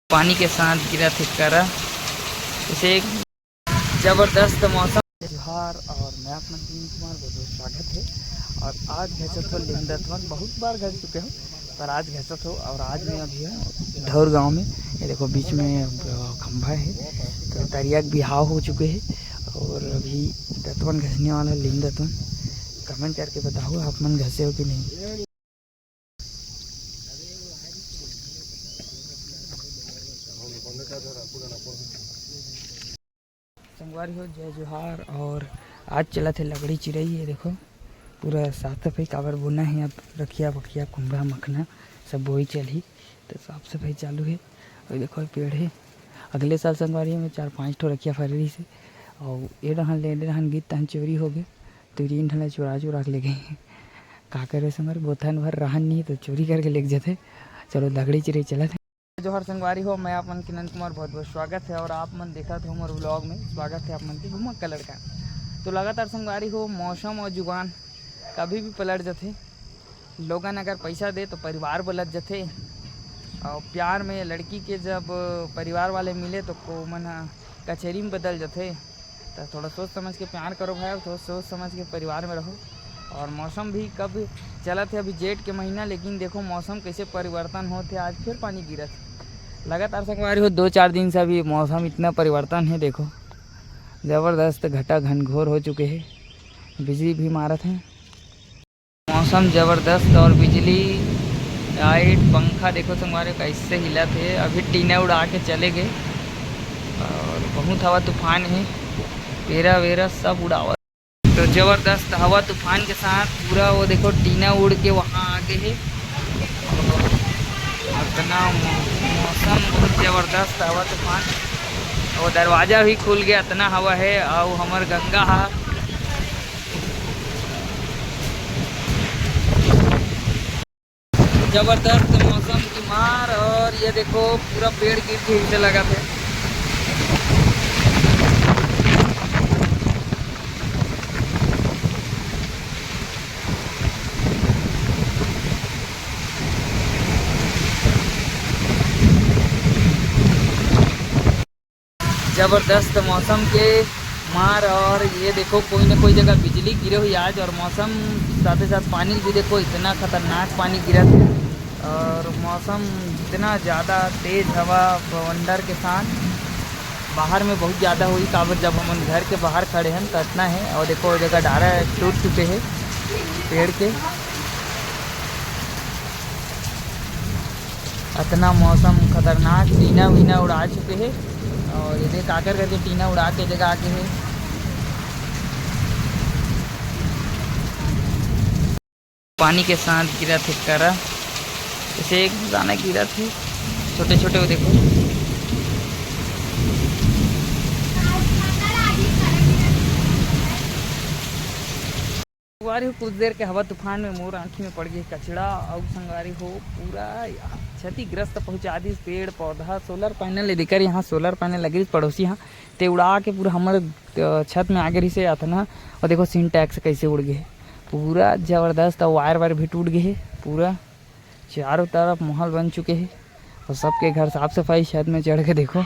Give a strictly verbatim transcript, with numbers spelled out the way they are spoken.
पानी के साथ गिरत हे करा। इसे एक जबरदस्त मौसम। जोहार, और मैं अपना किरण कुमार, बहुत बहुत स्वागत है। और आज घसत हो लिंग दतवन, बहुत बार घस चुके हो, पर आज घसत हो। और आज मैं अभी हूँ ढौर गांव में। ये देखो, बीच में, अ, खंभा है, तो तरिया के बिहाव हो चुके हैं। और अभी दतवन घसने वाला है, लिंग दतवन। कमेंट करके बताओ, आप मन घसे हो कि नहीं। संगवारी हो, जय जोहार। और आज चलत हे लगड़ी चिरई। ये देखो, पूरा साफ सफाई काबर बोना है। अब रखिया बखिया, कुंभा मखना सब बोई चलही, तो साफ सफाई चालू है। और देखो, ये पेड़ है, अगले साल संगवारी में चार पांच ठो रखिया फरे रहिस हे। और ये डहन ले, ये डहन गित तहन चोरी हो गए, तो इन ढला चुरा चुरा के ले गए। का करे संगवारी, बोथन भर रहन नहीं तो चोरी करके लेके जाते। चलो, लगड़ी चिरई चलत है। जोहार संगवारी हो, मैं आप मन किरण कुमार, बहुत बहुत स्वागत है। और आप मन देखत हो मोर vlog में, स्वागत है आप मन के घुमक्का लड़का। तो लगातार संगवारी हो, मौसम और जुबान कभी भी पलट जथे। लोगन अगर पैसा दे तो परिवार बदलत जथे, और प्यार में लड़की के जब परिवार वाले मिले तो को मन ह कचेरी में बदल जथे। तो थोड़ा सोच समझ के प्यार करो भाई, और थोड़ा सोच समझ के परिवार में रहो। और मौसम भी कब चलत है, अभी जेठ के महीना, लेकिन देखो मौसम कैसे परिवर्तन होत है। आज फिर पानी गिरत है लगातार संगवारी हो, दो चार दिन से अभी मौसम इतना परिवर्तन है। देखो, जबरदस्त घटा घनघोर हो चुके हैं, बिजली भी मारत है। मौसम जबरदस्त और बिजली, लाइट, पंखा देखो संगवारी कैसे हिलत है। अभी टीना उड़ा के चले गए और बहुत हवा तूफान है, पेरा वेरा सब उड़ावत। तो जबरदस्त हवा तूफान के साथ पूरा वो देखो टीना उड़ के वहाँ आ गए है। इतना मौ-, मौसम बहुत जबरदस्त हवा तूफान, वो दरवाजा भी खुल गया, इतना हवा है। और हमर गंगा हा जबरदस्त मौसम की मार, और ये देखो पूरा पेड़ गिर के इसे लगा थे। जबरदस्त मौसम के मार, और ये देखो कोई ना कोई जगह बिजली गिरे हुई आज, और मौसम साथे साथ पानी भी देखो इतना खतरनाक पानी गिरत है, और मौसम इतना ज़्यादा तेज हवा बवंडर के साथ बाहर में बहुत ज़्यादा हुई, काबर जब हमन घर के बाहर खड़े हैं तो इतना है। और देखो वो जगह डारा टूट चुके हैं पेड़ के। अतना मौसम खतरनाक, टीना वीना उड़ा चुके हैं। और ये देख, काकर करके टीना उड़ा के जगह आके है। पानी के साथ गिरा थे करा, जैसे एक दाना गिरा थे, छोटे छोटे, वो देखो। संगवारी हो, कुछ देर के हवा तूफान में मोर आँखी में पड़ गई कचरा, अउ संगवारी हो, पूरा क्षतिग्रस्त पहुँचा दिस पेड़ पौधा। सोलर पैनल ले देकर यहाँ सोलर पैनल लगे रहिस पड़ोसी यहाँ, ते उड़ा के पूरा हमर, अ, छत में आगे रहिस हे अतना। और देखो सिंटैक्स कैसे उड़ गए, पूरा जबरदस्त। और वायर वायर भी टूट गए हे, पूरा चारों तरफ माहौल बन चुके हे। और सबके घर साफ सफाई, छत में चढ़ के देखो।